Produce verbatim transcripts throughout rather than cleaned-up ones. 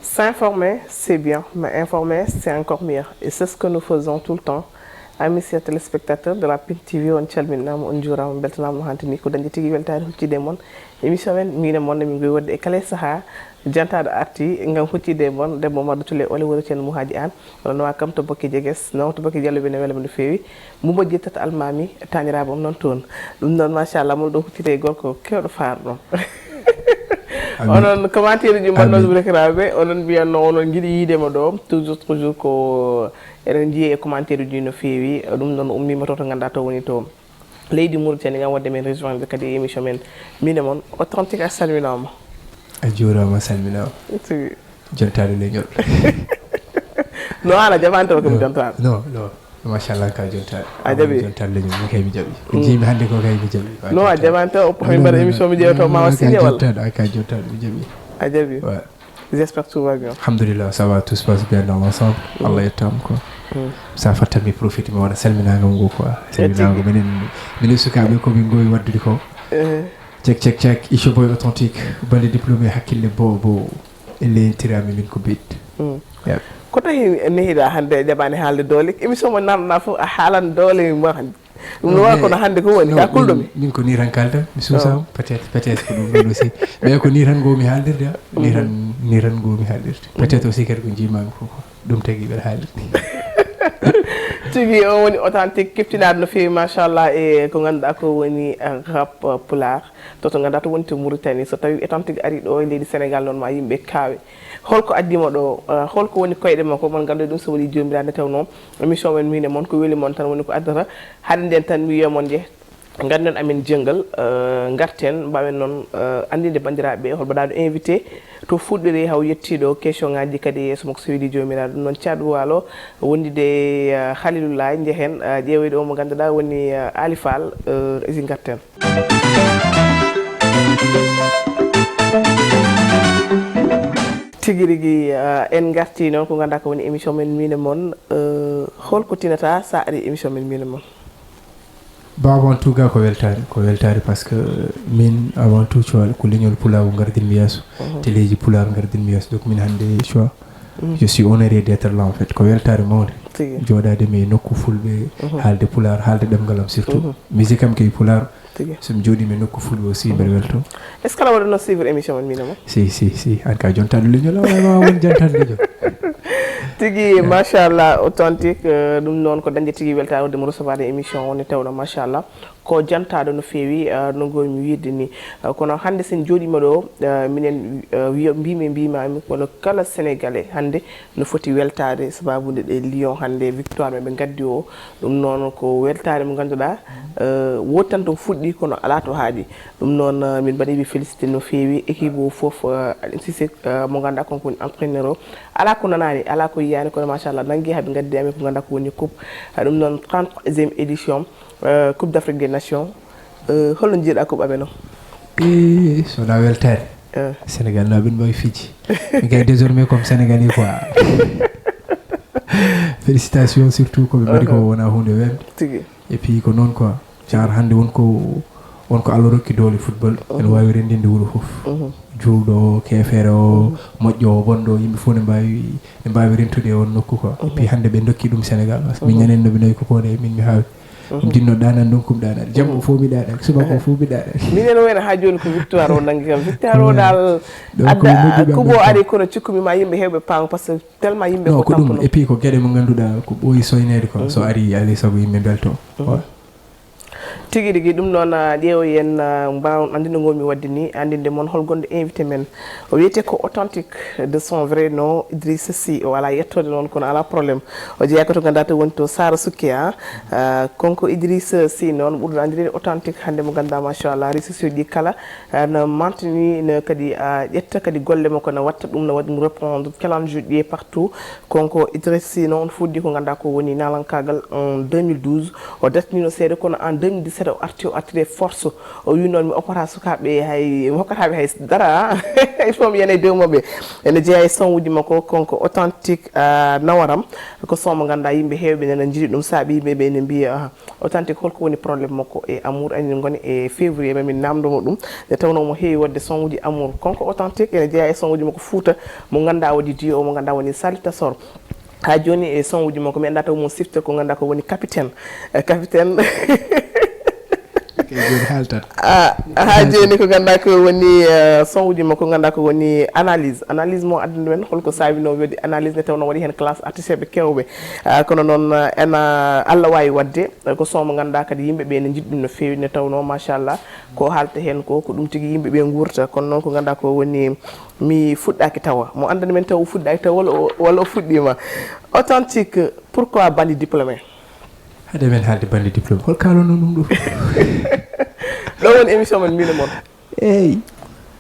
S'informer, c'est bien, mais informer, c'est encore mieux. Et c'est ce que nous faisons tout le temps. Amis chers téléspectateurs de la Pink T V, on calminama, on juurama, beltanama no hantini. Ko dañde tigi weltaare huccide e mon. Émission men, min e mon, min ngoy wonde e kala saha. Jantaɗo arti ngam huccide e mon, debbo Madou Toulé, Ole Wuro Cen Mouhadji Anne. Wala nawa kam to Bokke Jeges, nawa to Bokke Diallo, ɓe ne wela mo no feewi. Mumba Jettata Almami, taaniraaɓe am noon toon. Ɗum noon, machallah, mon ɗo huccitde e gorko keewɗo faar ɗon. Amin. Onon commentaire uji mbaɗnooɓe, amin, ɓe rekiraaɓe, onon mbiyanno onon njiɗi yiide mo ɗo, toujours, toujours ko eɗen njiya e commentaire uji no feewi. Ɗum noon ummiima to, to ngannduɗaa to woni to leydi Mauritanie, ngam waɗde men rejoindre kadi e émission men. Min e mon, Authentique a salminaama. A juuraama, a salminaama. Tigi. Jontaade leñol. No, aan a jaɓaani taw ko mi, no, jontaade. No, no. Machallah, ka jontaade. A jaɓi? Jontaade leñol, mi kay mi jaɓi. Ko, mm, jiimi hannde ko kay mi jaɓi. No, a jaɓaani taw, ko min mbaɗa émission mi ƴeewto ma wa siñe walla? Jontaade, a ka jontaade, mi jaɓi. A jaɓi? Ouais. J'espère que tout va bien. Alhamdulillah, ça va, tout se passe bien dans l'ensemble. Mm. Allah yettaama quoi. Mm. So a fatta mi profite mi waɗa salminaango ngo quoi. Salminaango minen, minen sukaaɓe ko min ngowi waɗdude ko. Eh. Check, check, check. It's your boy Authentique, bande diplômé hakkille bo, bo. E leyintirami min ko beat. Mm. Yeah. Ko tahi nehiɗa hannde a jaɓaani haalde doole? Émission mo nanɗa fof a haalan doole ma hannde. Ɗum no wawa kono hannde ko woni, ka kulɗo mi. Min ko ni tan kalda, mi suusama, peut-être, peut-être ko ɗum ɗon aussi. Mais ko ni tan ngomi haaldirde, ah. Ni tan, mhm, ni tan ngomi haaldirde. Peut-être aussi kadi ko jiimami fof ko ɗum tagi mbeɗa haalirde. Tigi, on woni Authentique, keɓtinaɗo no feewi, machallah, e ko ngannduɗaa ko woni, eh, rap, eh, pulaar. To, to ngannduɗaa to woni to Mauritanie. So tawi Authentique ari ɗo e leydi Sénégal, noon ma yimɓe kaawe. Holko addi mo ɗo? Eh, holko woni koyɗe makko? Mon nganndu ɗum so woni joomiraaɗo nde tawnoo émission men min e mon ko weli mon tan woni ko addata. Hade nden tan mi wiya mon je, ngadden amen jenngal, eh, ngarten mbaawen noon, eh, anndinde banndiraaɓe hol mbaɗaaɗo invité to fuɗɗori haw yettii ɗo, question ŋaaji kadi yeeso makko so weli joomiraaɗo. Ɗum noon caɗu waalo wondude, eh, Khalilou Laye njehen, eh, ƴeewoyde o mo ngannduɗaa woni, eh, Ali Fall, eh, esi ngarten. Tigi rigi, eh, en ngarti noon ko ngannduɗaa ko woni émission men min e mon, eh, holko tinata sa ari émission men min e mon? Ba, avant tout ga ko weltaare, ko weltaare parce que min avant tout cuwal ko leñol pulaagu ngardinmi yeeso, mhm, teleeji pulaar ngardinmi yeeso. Donc min hannde cuwa, mhm, je suis honoré d'être là en fait. Ko weltaare mawnde. Tigi. Jooɗaade mi e nokku fulɓe, mhm, haalde pulaar, haalde ɗemngal am surtout. Mhm. Musique am kay pulaar. Tigi. So mi jooɗiima e nokku fulɓe aussi, mhm, mbeɗa weltoo. Est-ce que aɗa waɗano suivre émission on, min e mon? Si, si, si. An ka jontaɗo leñol, a wawa won jantaɗo leñol. Tigi, yeah, machallah, Authentique, eh, ɗum noon ko dañde tigi weltaare wonde mo recevoir e émission o nde tawno, machallah, ko jantaɗo no feewi, eh, no ngoymi wiide ni. Eh, kono hannde sen jooɗiima ɗo, eh, minen, eh, wiya, mbimi, mbimami, kono kala Sénégalais hannde no foti weltaade sababude ɗe Lion hannde victoire ɓe ngaddi o. Ɗum noon ko weltaare mo ngannduɗaa, eh, woodi tan to fuɗɗi kono alaa to haaɗi. Ɗum noon, eh, min mbaɗi ɓe félicité no feewi, équipe o fof, eh, Aliou Cissé, eh, mo ngannduɗaa kanko woni entraîneur o. Alaa ko nanaani, alaa ko yiyaani, kono machallah, nanngi haa ɓe ngaddi amen ko ngannduɗaa ko woni coupe. Eh, ɗum noon trente-troisième édition, eh, Coupe d'Afrique des Nations. Eh, holno njiiɗa coupe amen o? Eh, so wonaa weltaare. Eh. Sénégal na ɓen mbawi fiji. Mi kay désormais comme Sénégalais quoi. Félicitations surtout ko ɓe mbaɗi ko, uh-huh, wona hunde wemde. Tigi. Et puis ko noon quoi. Genre hannde won ko, won ko Allah rokki doole football. Ene, mhm, waawi renndinde wuro fof. Mhm. Juulɗo o, keefeero o, mhm, moƴƴo o, bonɗo o, yimɓe fof ne mbaawi, ne mbaawi rentude e on nokku quoi. Et puis, mhm, hannde ɓe ndokki ɗum Sénégal. Parce que min, mhm, ñanden no ɓe nawi ko koone e min mi haawi. Mhm. Ɗum jinno ɗanan ɗum kum ɗanan. Jamma, mhm, fof mi ɗanan. Subaka, mhm, fof mi ɗanan. Minen wena haa jooni ko victoire o nanngi kam. Victoire o, ouais, dal donc, adda, moƴƴuɓe kubo am ɓen ari kam. Kono cikkumi ma yimɓe heewɓe paam parce que tellement yimɓe, non, ko ko ɗum tampuno. Et puis ko geɗe mo ngannduɗaa ko ɓooyi soyneede ko. So, mhm, ari alay sago yimɓe mbelto. Mhm. Ouais. Tigi rigi, ɗum noon, ah, ƴeewoyen, ah, mbaawen anndinde ngol mi waɗde ni, anndinde mon hol gonɗo invité men. O wiyetee ko Authentique de son vrai nom, Idrissa Sy. O alaa yettoode noon, kono alaa problème. O jeyaa ko to ngannduɗaa to woni to Saara Sukke, ah. Ah, kanko Idrissa Sy noon, ɓurɗo anndireede Authentique hannde mo ngannduɗaa, machallah, réseaux sociaux ɗi kala, ah, no mantini, no kadi, ah, ƴetta kadi golle makko, no watta ɗum, no waɗi ɗum reprendre challenge uji ɗi partout. Kanko Idrissa Sy noon, o fuɗɗi ko ngannduɗaa ko woni naalankaagal en deux mille douze. O dartiniino seeɗa, kono en deux mille dix-sept, Tata o arti, o artiri e force. O wi noon mi oppata sukaaɓe hay, mi hokkata ɓe hay dara. Il faut mi yana e dow maɓɓe. Ene jeeya e son uji makko, kanko Authentique, ah, Nawaram. Ko son mo ngannduɗaa yimɓe heewɓe nana njiɗi ɗum, saabi yimɓe ɓe ene mbiya, ah, Authentique, holko woni problème makko e amour? Anin ngoni e février, ma min namndo mo ɗum. Nde tawnoo mo heewi waɗde son uji amour. Kanko Authentique ene jeeya e son uji makko Fuuta, mo ngannduɗaa waɗi duo, mo ngannduɗaa woni Salita Sor. Haa jooni e son uji makko, mi anndaa taw mo sifte ko ngannduɗaa ko woni capitaine. Eh, capitaine. Kay jooni haaltat. Ah, haa jooni ko ngannduɗaa ko woni, eh, son uji makko, ngannduɗaa ko woni analyse. Analyse mo addani men, holko saabinoo waɗi analyse nde tawnoo waɗi heen classe artisteɓe kewɓe. Ah, kono noon, eh, ena Allah waawi waɗde, eh, ko son mo ngannduɗaa kadi yimɓe ɓe ene njiɗi ɗum no feewi nde tawnoo, machallah, ko haalta heen ko, ko ɗum tigi yimɓe ɓe nguurta. Kono noon ko ngannduɗaa ko woni mi fuɗɗaaki tawa. Mo anndani men taw o fuɗɗaaki tawa walla o, walla o fuɗɗiima. Authentique, pourquoi Bandit Diplômé? Hade men haalde Bandit Diplômé. Hol kaalonno ɗum ɗo fof? Ɗo woni émission men, min e mon. Eyyi.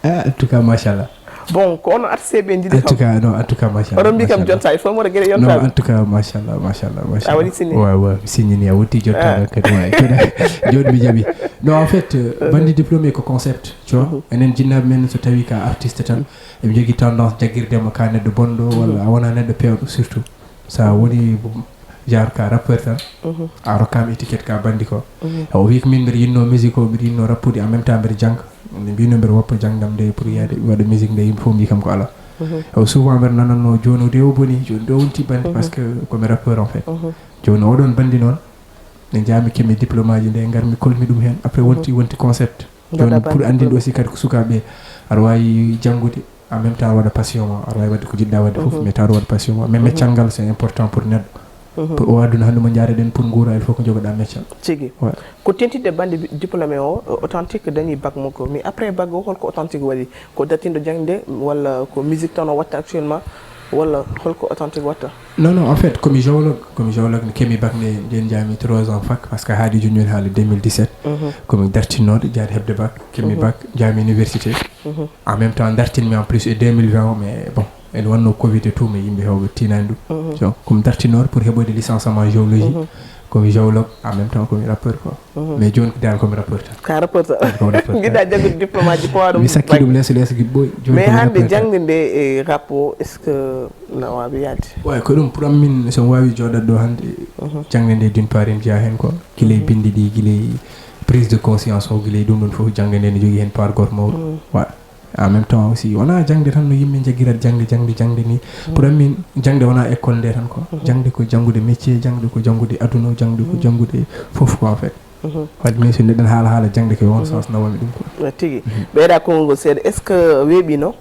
Ah, en tout cas, machallah. Bon, ko onon artiste ɓe njiɗi. En tout cas, non, en tout cas, machallah. Oɗon mbi kam machallah. Jonta, il faut mboɗo gueɗe yontaɓe. Non, en tout cas, machallah, machallah, machallah. A waɗi signé? Ouais, ouais, mi signini, a wonti jonta. Ah. Kadi, ouais, kadi. Jooni mi jaɓi. Non, en fait, euh, Bandit Diplômé ko concept, tu vois. Mhm. Enen jinnaaɓe men, so tawi ka artiste tan, eɓe jogii tendance jaggirde ma ka neɗɗo bonɗo, walla a wona neɗɗo peewɗo surtout. Sa woni genre ka rappeur tan, a rokkama étiquette ka bandi ko. O wi ko min mbiɗa yinno musique o, mbiɗa yinno rappude, en même temps mbiɗa janga. Nde mbino mbiɗa woppa jangdam nde pour yaade waɗa musique nde, yimɓe fof mbi kam ko ala. Ewa, souvent mbiɗa nananno joni o de o boni, joni de o wonti bandi parce que ko mi rappeur en fait. Joni oɗon bandi noon, nde jaami keɓmi diplôme aji nde, garmi kolmi ɗum hen. Après wonti, wonti concept. Joni pour andinde aussi kadi ko sukaɓe, aɗa wawi janngude, en même temps waɗa passion ma, aɗa wawi wadde ko jiɗɗa wadde fof, mais tawa aɗa waɗa passion ma. Mais meccal ngal c'est important pour neɗɗo. Pour o aduna hannde mo jaareɗen pour nguura, il faut ko jogoɗa meccal. Tigi. Ouais. Ko tentinde bandi bi-, diplômé o, Authentique dañi bac makko. Mais après bac o, holko Authentique waɗi? Ko dartinɗo jangde walla ko musique tan o watta actuellement? Walla holko Authentique watta? Non, non, en fait, komi géologue, komi géologue, mi keɓmi bac nde, nden jaami trois ans fac, parce que haadi joni joni haala deux mille dix-sept, komi dartinnoɗo, jaade heɓde bac, keɓmi bac, jaami université. En même temps, dartinmi en plus e deux mille vingt o, mais bon, ene wanno covid et tout, mais yimɓe hewɓe tinani ɗum. Donc, komi dartinnoɗo pour heɓoyde licenciement géologie, komi géologue, en même temps, komi rappeur quoi. Mais joni ko dal komi rappeur tan. Ka rappeur tan. Komi rappeur tan. Jiɗɗa janngude diplôme aji ko waɗum. Mi sakki ɗum leeso, leeso giɓɓoy. Joni mais komi hannde rappeur tan. Jangde nde e rap o, est-ce que na waawi yaade? Ouais, ko ɗum pour am min, so mi waawi jooɗat ɗo hannde, jangde nde d'une part ene jeyaa heen quoi. Gila e binndi ɗi, gila e prise de conscience o, gila e ɗum ɗon fof jangde nde ne jogii heen part gooto mawɗo. Ouais. En même temps aussi, wona jangde tan no yimɓe jaggirat jangde, jangde, jangde ni. Pour am min, jangde wona école nde tan quoi. Jangde ko janngude métier, jangde ko janngude aduna, jangde ko janngude fof quoi en fait. Wadde min so neɗɗo haala, haala jangde ko e on sens nawami ɗum quoi. Tigi. Ɓeyda konngol ngol seeɗa. Est-ce que weeɓino,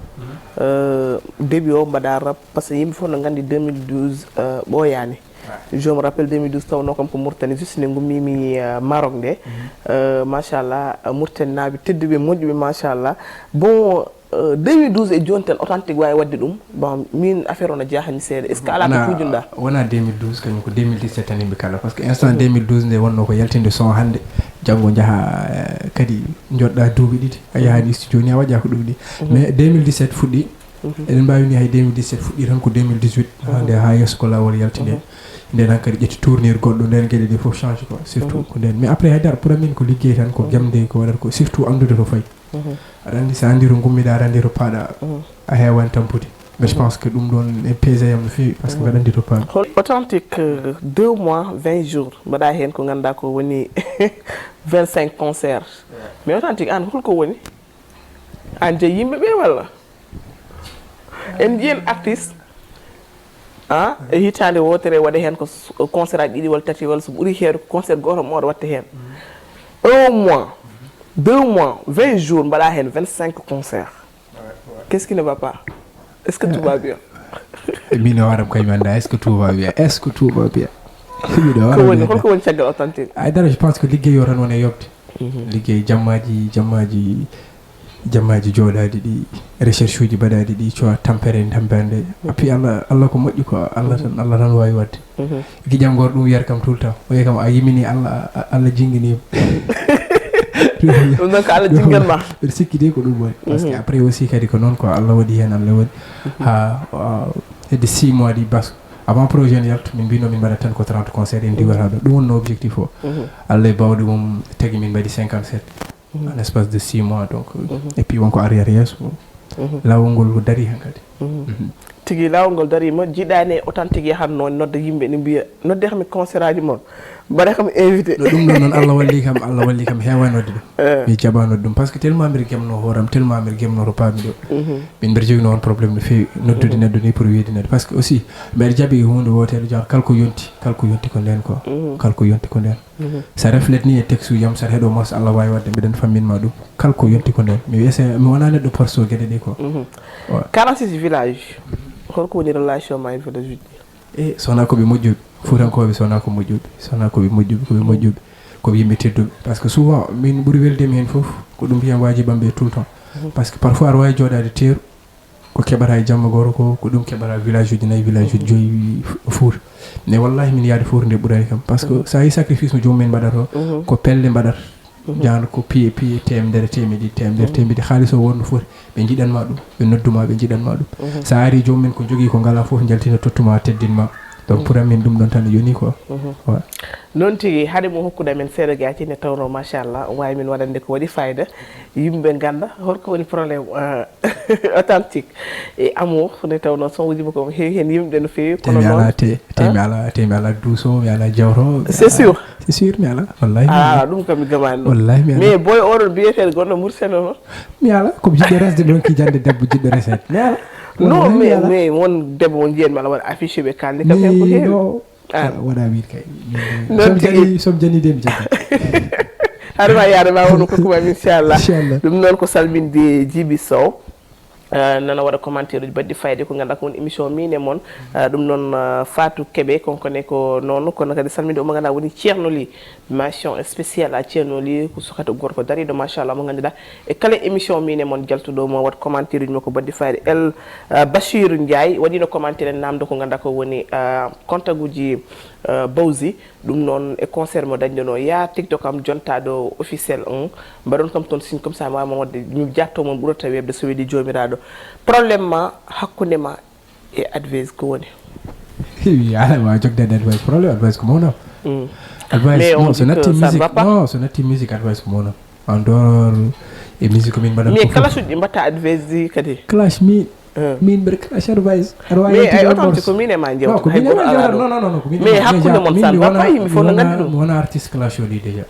euh, début o mbaɗa rap? Parce que yimɓe fof no nganndi deux mille douze, euh, ɓooyaani. Je me rappelle deux mille douze, tawnoo kam ko Mauritanie, juste nde ngummimi, euh, Maroc nde. Euh, machallah, euh, Mauritanie naaɓe tedduɓe, moƴƴuɓe, machallah. Bon, euh, deux mille douze e jooni tan Authentique waawi waɗde ɗum. Bon, min affaire o no jahani seeɗa. Est-ce que alaa ko wona, kuujunɗa? Wona deux mille douze, kañum ko deux mille dix-sept tan yimɓe kala. Parce que instant deux mille douze nde wonno ko yaltinde son hannde, janngo njaha, euh, kadi njoɗɗa duuɓi ɗiɗi. A yahani studio ni a waɗa ko ɗum ni. Mais deux mille dix-sept fuɗɗi, eɗen mbaawi ni hay deux mille dix-sept fuɗɗi tan ko deux mille dix-huit, haa nde, haa yeeso ko laawol yalti nden. Nden hankadi ƴetti tournure goɗɗo, nden geɗe ɗe fof change quoi, surtout ko nden. Mais après haydara pour amin ko liggey tan, ko gemde, ko waɗata ko, surtout anndude to fayi. Aɗa anndi so anndi to ngummiɗa, aɗa anndi to paaɗa, a heewani tampude. Mais je pense que ɗum ɗon e peese yam no feewi, parce que mbaɗa anndi to paaɗa. Hol Authentique, euh, deux mois, vingt jours, mbaɗa heen ko ngannduɗaa ko woni vingt-cinq concerts. Mais Authentique, aan holko woni? Aan jeyi yimɓe ɓe walla? En njiyen artiste, ah, e hitaande wootere waɗa heen ko s-, concert aji ɗiɗi walla tati, walla so ɓuri heewde ko concert gooto mawɗo waɗta heen. Un mois, deux mois, vingt jours, mbaɗa heen vingt-cinq concerts. Qu'est-ce qui ne va pas? Est-ce que tout va bien? Min o waram kay mi annda, est-ce que tout va bien? Est-ce que tout va bien? Miɗo wara ko woni, mi holko woni caggal Authentique? Ay dara, je pense que liggey o tan woni e yobde. Liggey jammaji, jammaji, jammaji jooɗaɗi ɗi, recherche uji mbaɗaɗi ɗi, cowa tampere, tampere nde. Et puis Allah, Allah ko moƴƴi quoi. Allah tan, Allah tan waawi waɗde. Giƴam goto ɗum wiyata kam tout le temps. O wiya kam a yimini Allah, a-, Allah jingini. Ɗum noon ko Allah jingan ma. Mbiɗa sikki de ko ɗum woni. Parce que après aussi kadi ko noon quoi, Allah waɗi heen, Allah waɗi. Ha, uh, hedde six mois ɗi bas-, Avant projet ne yalta, min mbino min mbaɗa tan ko trente concert en diwata ɗo. Ɗum wonno objectif o. Allah e bawɗe mum tagi min mbaɗi cinquante-sept en espace de six mois. Donc, et puis wonko arrière yeeso. Laawol ngol ko dari hankadi. Tigi laawol ngol dariima, jiɗaani e authentique yahan noon nodda yimɓe ne mbiya nodde kam e concert aji mon, mbaɗa kam invité. No ɗum ɗon noon, Allah walli kam, Allah walli kam heewa nodde ɗum. Mi jaɓa nodde ɗum parce que tellement mbiɗa gemno hooram, tellement mbiɗa gemno to paami ɗo. Min mbiɗa jogino on problème no feewi noddude neɗɗo ni pour wiyde neɗɗo parce que aussi mbeɗa jaɓi huunde wootere genre kala ko yonti, kala ko yonti ko nden quoi. Kala ko yonti ko nden. So a reflet ni e texte uji am, so aɗa heɗo morso Allah wawi wadde mbiɗen fammin ma ɗum. Kala ko yonti ko nden. Mi essaye, mi wona neɗɗo porso geɗe ɗi quoi. Ouais. quarante-six village, holko woni relation ma e village uji? E sona ko ɓe moƴƴuɓe, fuutankoɓe sona ko moƴƴuɓe, sona ko ɓe moƴƴuɓe, ko ɓe moƴƴuɓe, ko ɓe yimɓe tedduɓe. Parce que souvent min ɓuuri weldemi hen foof ko ɗum mbiyam wajibam ɓe tout le temps. Parce que parfois aɗa wawi jooɗade teeru, ko keɓata e jamma goto ko ko ɗum keɓata village uji nayyi, village uji joyyi. Fuuta. Mais wallahi min yaade fuuta nde ɓurani kam parce que sa yi sacrifice mo joomum en mbaɗata o, ko pelle mbaɗata. Genre ko piye piye temedere temedde ɗiɗi, temedere temedde ɗiɗi, haalis o wonno foti ɓe jiɗanma ɗum, ɓe nodduma ɓe jiɗanma ɗum. Sa ari joomum en ko jogui ko ngala foof jaltina tottuma teddinma. Donc pour amin ɗum ɗon tan yoni quoi. Noon tigi, haade mo hokkude amen seeɗa gaaci nde tawno machallah o wawi min waɗande ko waɗi fayida, yimɓe ganda holko woni problème. Authentique e amour nde tawno son uji makko heewi hen yimɓe no feewi kono noon te mi ala te mi ala duuso, mi ala jawto. C'est sûr. C'est sûr mi ala wallahi. Ah, ɗum kam mi gamani ɗum wallahi mi ala. Mais boy oɗon biyeteɗo gonɗo murseno noon? Mi ala komi jiɗɗo resde mi ronki jande debbo jiɗɗo resede mi ala. Non mais mais won debbo mo jiyanmi ala waɗa affiche ɓe kalde kam hen ko heewi. Ah. Waɗa wiide kay. Noon tigi. Somi jani de mi jani. Haɗa ma yaade ma wonno kokkuma mi inchallah. Inchallah. Ɗum noon ko salminde Djiby Sow. Uh, nana waɗa commentaire uji baɗɗi fayde ko ganduɗa ko woni émission min e mon. Uh, ɗum noon uh, Fatou Kébé konkone ko noon kono kadi salminde omo ganduɗa woni Ceerno Ly. Mention spéciale à Ceerno Ly ko sukata gorko dariɗo machallah mo ganduɗa e kala émission min e mon jaltuɗo mo waɗ commentaire uji makko baɗɗi fayde El Bachir Ndiaye waɗino commentaire en namdo ko ganduɗa ko woni contact uji Bawzi. Ɗum noon e concert mo dañɗono ya TikTok am jontaɗo officiel un mbaɗon kam toon signe comme ça mi wawma wadde mi jatto mon ɓurata webde so weeli jomiraɗo. Problème ma hakkunde ma e advise ko woni? Ala ma jogdade advice problème advice ko mawna. Advice non so natti musique non so natti musique advice ko mawna. En dehors e musique ko min mbaɗata. Mais clash uji ɗi mbatta advise ɗi kadi. Clash mi min mbeɗa clash advice aɗa wawi mais ay autant ko min e ma jewta ko min e ma jewta non non non ko min mais hakkunde mon sa mbapa yimɓe fof no gandi ɗum mi wona artiste clash o ɗi déjà.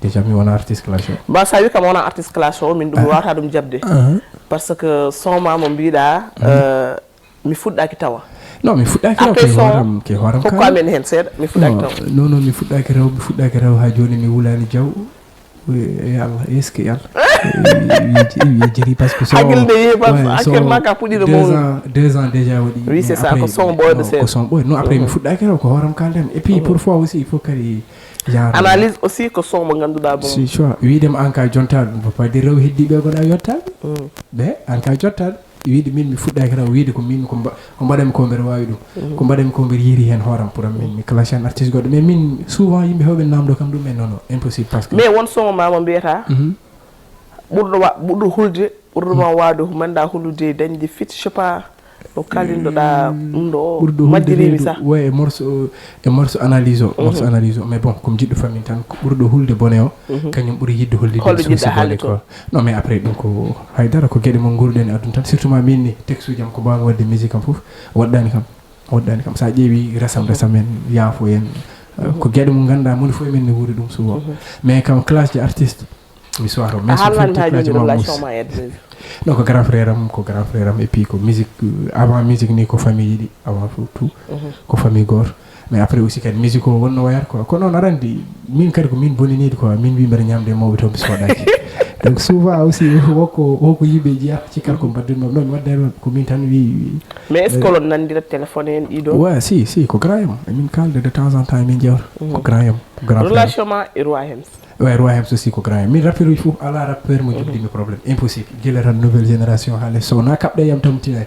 Déjà mi wona artiste clash o ba sa wi kam wona artiste clash o min ɗum wawata ɗum jaɓde. Parce que son ma mo mbiɗa mi fuɗɗaki tawa. Non mi fuɗɗaki rew ke horam ke horam hokko amen hen seeɗa mi fuɗɗaki tawa. Non non mi fuɗɗaki rew mi fuɗɗaki rew ha joni mi wulani jaw. Oui, et Allah, est-ce que Allah? Jeri parce que so hakil nde yehi ba actuellement ka puɗɗiɗo deux ans deux ans déjà waɗi. Oui c'est ça ko son ɓoyɗo seeɗa ko son ɓoyɗo non après mi fuɗɗaki rew ko hooram kaldem et puis pour fois aussi il faut kadi genre analyse aussi ko son mo ganduɗa bon si choix wiidema an ka jontaɗo ɗum faut pas dire rew heddiɓe goɗa yottaɓe ɓe an ka jottaɗo. Wiide min mi fuɗɗaki tan wiide ko min ko mbaɗanmi ko mbeɗa wawi ɗum ko mbaɗanmi ko mbeɗa yiiri hen hooram pour min mi clash an artiste goɗɗo mais min souvent yimɓe hewɓe namdo kam ɗum en non non impossible parce que mais won son ma mo mbiyata ɓurɗo wa ɓurɗo hulde ɓurɗo ma wawde manda hulude dañde fit je sais pas no kalinɗoɗa ɗum ɗo ɓurɗo majjirimi sa wa e morceau e morceau analyse o morceau analyse o mais bon comme jiɗɗo famille tan ɓurɗo hulde bone o kañum ɓuuri yidde hollidde holɗo jiɗɗa haalde toon. Non mais après ɗum ko haydara ko gueɗe mo guurɗen e aduna tan surtout ma min ni texte uji am ko mbawmi wadde musique am foof waɗɗani kam waɗɗani kam sa ƴeewi resam resam en yaafo en ko gueɗe mo ganduɗa moni foof e men ne wuuri ɗum souvent mais kam clash de artiste mi suwata mais so foti clash ma relation ma e adresse non ko grand frère am ko grand frère am et puis ko musique avant musique ni ko famille yiɗi avant tout ko famille goto. Mais après aussi kadi musique o wonno wayata quoi kono noon aɗa andi min kadi ko min boniniɗo quoi min wi mbeɗa ñamde e mawɓe taw mi soɗaki. Donc souvent aussi woko woko yimɓe jiyata cikkata ko mbaddunma non mi wadde ɗon ko min tan wi. Mais est ce que olon nandira téléphone en ɗiɗo? Ouais si si ko grand yam emin kalda de temps en temps emin jewta ko grand yam ko grand relation ma e roi hems. Ouais roi hems aussi ko grand yam min rappeur uji fof ala rappeur mo joɓdimi problème impossible gila tan nouvelle génération haale so wona kaɓɗe yam tamtinani.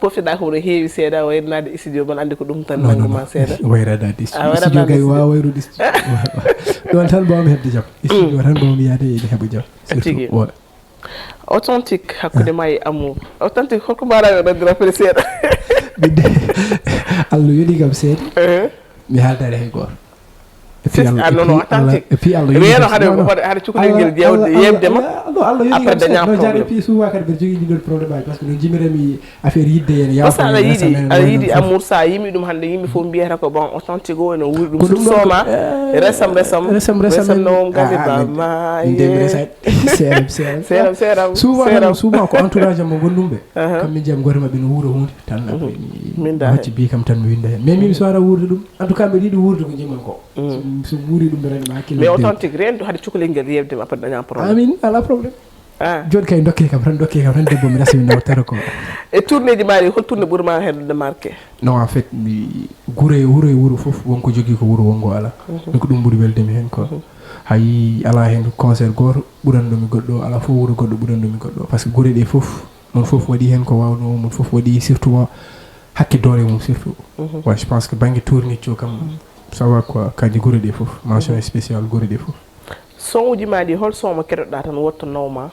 poftiɗa ko no heewi seeɗa, wayrunaade studio man, anndi ko ɗum tan Non, nanngu non, ma non. seeɗa. Wayraɗaade studio. A wayraɗaade Studio kay studio. Waawa wayrude studio. Ɗon tan mbawmi heɓde jam. Studio tan mbawmi yaade ene heɓa jam. A tigi. Surtout, ouais. Authentique hakkunde ma e Amour. Authentique, holko mbaɗa yo noddi rappel seeɗa? Ɓiɗɗo, Allah yoni kam seeɗa. Eh, Mi haaldaade hay gooto. E fii Sis- Allah, ah, e non, fii non, attends, Allah, tik. E fii Allah Reeno yoni kam haɗa seeɗa. Non, non. Haɗa cukalel ngel Allah, jewde Allah, yeɓde ma. Allah, non, Allah yoni Après kam seeɗa. daña Non, jaare problème. Fii souvent kadi mbiɗa jogii ɗiɗon problème aji, parce que no jimirami affaire yiɗde yen Parce que aɗa yiɗi, aɗa yiɗi am. Amour, sa yimi ɗum hannde, yimɓe fof mbiyata ko bon, authentique o ene wuuri ɗum. Ko ɗum ɗon ko, Soma, eh, resam, resam. Resam, resam. Resam no on gandi Ah, ba min- ma min de mi ye. Resat. Seeram, seeram. Seeram, seeram, Souvent, seeram. Souvent ko entourage am mo gonɗum ɓe. Aha. Kam min jiyam goto maɓɓe no wuura hunde tan. Après, mi Minda hocci bi kam tan mi winda heen. Mais min mi so ara wuurde ɗum. En tout cas, mbiɗa yiɗi wuurde ko jimam ko. So, so wuuri ɗum ɓe rani ma hakkille. Mais authentique, reen ɗo haɗa cukalel ngel yeɓde ma, après daña problème. Amin, ala problème. Ah. Jooni kay dokke kam tan, dokke kam tan, debbo, mi rasa mi nawtata ko. E tourneeji maa ɗi, hol tourne ɓuri ma heɗude marqué? Non, en fait, mi gure, wuro e wuro fof won ko jogii ko wuro wongo ala. Donc ɗum ɓuri welde mi heen quoi. Hay ala heen concert gooto ɓuranɗo mi goɗɗo, ala fof wuro goɗɗo ɓuranɗo mi goɗɗo, parce que gure ɗe fof, mon fof waɗi heen ko waawno, mon fof waɗi surtout mo hakke doole mum surtout. Ouais, je pense que bannge tourneeji o kam, ça va quoi, kadi gure ɗe fof, mention spéciale gure ɗe fof. Son uji ma ɗi, hol son mo keɗoɗa tan woto nawma?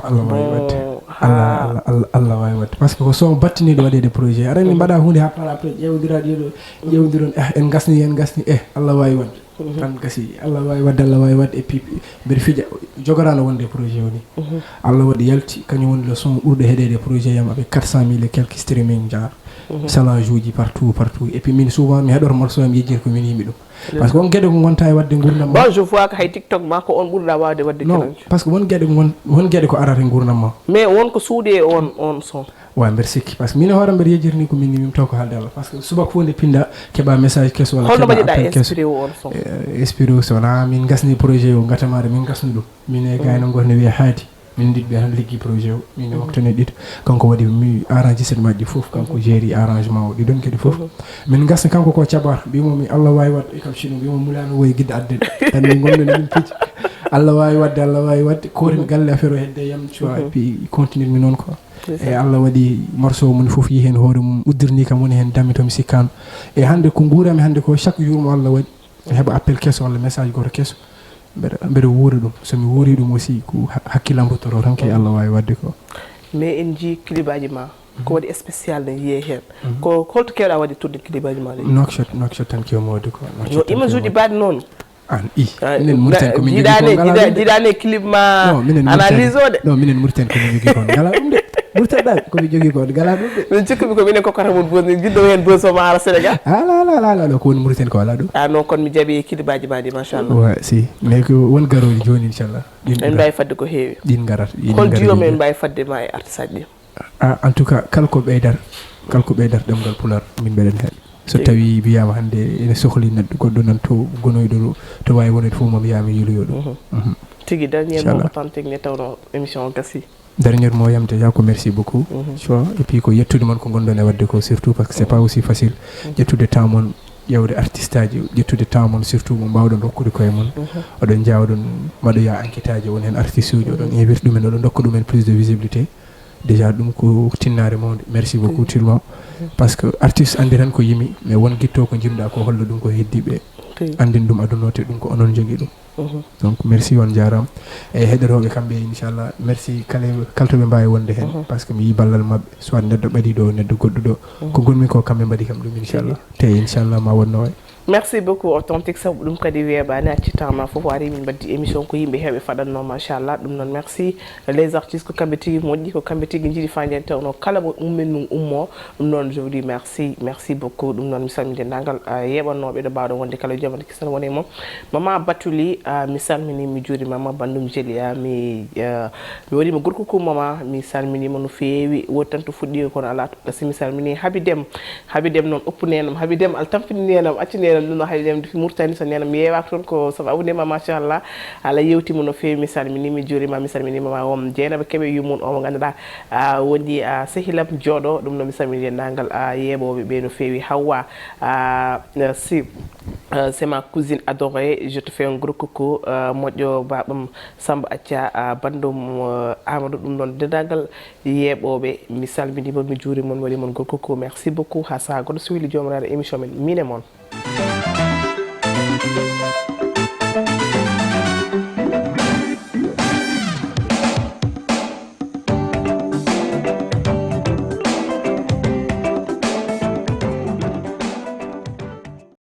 Allah waawi waɗde. Allah, Allah, Allah, Allah waawi waɗde, parce que ko son battiniiɗo waɗeede projet. Aɗa anndi mbaɗa huunde haa par après ƴeewndira ɗiɗo, ƴeewndira on, eh, en ngasni, en ngasni, eh, Allah waawi waɗde. Tan gasi, Allah waawi waɗde, Allah waawi waɗde, et puis mbeɗa fija, jogoraano wonde projet o ni. Allah waɗi yalti, kañum woni le son ɓurɗo heɗeede projet yam avec quatre cent mille et quelques streaming, genre challenge uji partout, partout, et puis min souvent mi heɗoto morceau am yejjir ko min yimi ɗum. Parce que won geɗe ko ngonta e waɗde nguurndam ma. Bon, je vois que hay TikTok ma ko on ɓurɗa waawde waɗde Non, challenge. Parce que won geɗe ngon, won geɗe ko arata e nguurndam ma. Mais won ko suuɗi e on, on son. Wa mbeɗa sikki, parce que min e hoore mbeɗa yejjirni ko min yimi, mi taw ko haalde Allah, parce que subaka fof nde pinda keɓa message keso walla Holno keɓa mbaɗiɗa appel keso. Inspiré o on son? Eh, inspiré o so wona min ngasni projet o, gatamaare min ngasni ɗum, min e gayno goto ne wiya Haadi. Min ndiɗ ɓe tan liggi projet o, min e waktane ɗiɗo. Kanko waɗi mi arrangement ji fof, kanko géri arrangement o, ɗi ɗon kadi fof. Min ngasni kanko ko cabar, mbimo mi Allah waawi waɗde, e kam sino mbimo mulano woyi gidde adden. Tan min gomɗen min piji. Allah waawi waɗde, Allah waawi waɗde, koren galle affaire o hedde yam, tu vois, et puis continue mi noon quoi. E Allah waɗi morceau o moni fof yi heen hoore mum, uddirni kam woni heen dame to mi sikkano. E hannde ko nguurami hannde ko chaque jour mo Allah waɗi. Heɓa appel keso walla message goto keso. Mbeɗa mbeɗa wuura ɗum. So mi wuuri ɗum aussi ko ha- hakkillam ruttoro tan kay Allah waawi waɗde ko. Mais en njii clip aji ma ko waɗi spécial ne yiyee heen. Ko holto keewɗa waɗde tourné clip aji ma ɗi? Nokshot, Nokshot tan kewmi waɗde ko. Yo image uji baɗi noon. An i minen Mauritanie ko min jogii ko ngala ɗum de. Jiɗani clip ma Non, minen analyse o Mauritanie de. Non, minen Mauritanie ko min jogii ko ngala ɗum de. Mauritanie ɗa ko min jogii ko ngala ɗum de. Min cikkumi ko minen ko kata mon boni giddo heen boni so ma ara Sénégal. Ala ala ala ala ko woni Mauritanie ko ala ɗum. Ah non, kon mi jaɓi clip aji ma ɗi machallah. Wa si mais ko won garooji jooni inchallah. Ɗin En mbawi fadde ko heewi. Ɗin ngarat. Ɗin Hol ngarat jiyo jooni. Men mbawi fadde ma e artiste aji ɗi? Ah, en tout cas kala ko ɓeydar, kala ko ɓeydar ɗemngal pular min mbeɗen heen. So tawi wiyama hannde ene sohli neɗɗo goɗɗo nan to gonoyɗo ɗo, to wawi wonoyde fof mom yami yiiloyo ɗum. Mhm. Tigi dernier Inchallah. Mot authentique nde tawno émission o gasi. Dernier mot yam déjà ko merci beaucoup. Tu vois, et puis ko yettude mon ko gonɗon e wadde ko surtout parce que c'est pas aussi facile. Ƴettude temps mon ƴewde artiste aji, ƴettude temps mon surtout mo mbawɗon rokkude koye mon. Oɗon jawɗon mbaɗoya enquête aji, won heen artiste uji oɗon invite ɗumen, oɗon dokka ɗumen plus de visibilité. Déjà ɗum ko tinnare mawde. Merci beaucoup Tilma. Parce que artiste andi tan ko yimi, mais won guitto ko jimɗa ko holla ɗum ko heddiɓe. Andin ɗum aduna o te ɗum ko onon jogui ɗum. Donc merci on jarama. E heɗotooɓe kamɓe inchallah merci kala kala to ɓe mbawi wonde hen parce que mi yi ballal mabɓe soit neɗɗo ɓaɗi ɗo neɗɗo goɗɗo ɗo ko gonmi ko kamɓe mbaɗi kam ɗum inchallah te inchallah ma wonno way. Merci beaucoup authentique sabu ɗum kadi weeɓani a cittama foof ari min mbaddi émission ko yimɓe hewɓe faɗanno machallah ɗum noon merci les artistes ko kamɓe tigi moƴƴi ko kamɓe tigi jiiɗi fayde en tawno kala mo ummin mum ummo ɗum noon je vous dis merci merci beaucoup ɗum noon mi salmini dendagal yeɓannoɓe ɗo mbawɗo wonde kala jamani kisan woni e mum mama batuli mi salmini mi juurima ma bandum jeeli mi mi waɗima gorko kum mama mi salminima no feewi wodi tan to fuɗɗi kono ala to gasi mi salmini habi dem habi dem noon uppu nenam habi dem al tampini nenam acci nenam ɗum no habi dem fi murtani so nenam mi yewaka toon ko sabu abunema machallah ala yewtima no feewi mi salminima mi juurima mi salminima ma won jeynaba keeɓe yumum omo ganduɗa a woni a sehilam jooɗo ɗum noon mi salmini dendagal a yeeɓoɓe ɓe no feewi hawwa a si c'est ma cousine adorée je te fais un gros coucou moƴƴo babam samba acca bandum amadou ɗum noon dendagal yeeɓoɓe mi salminima mi juurima mi waɗi mon gros coucou merci beaucoup ha saha goɗɗo so weli jomiraɗo émission men min e mon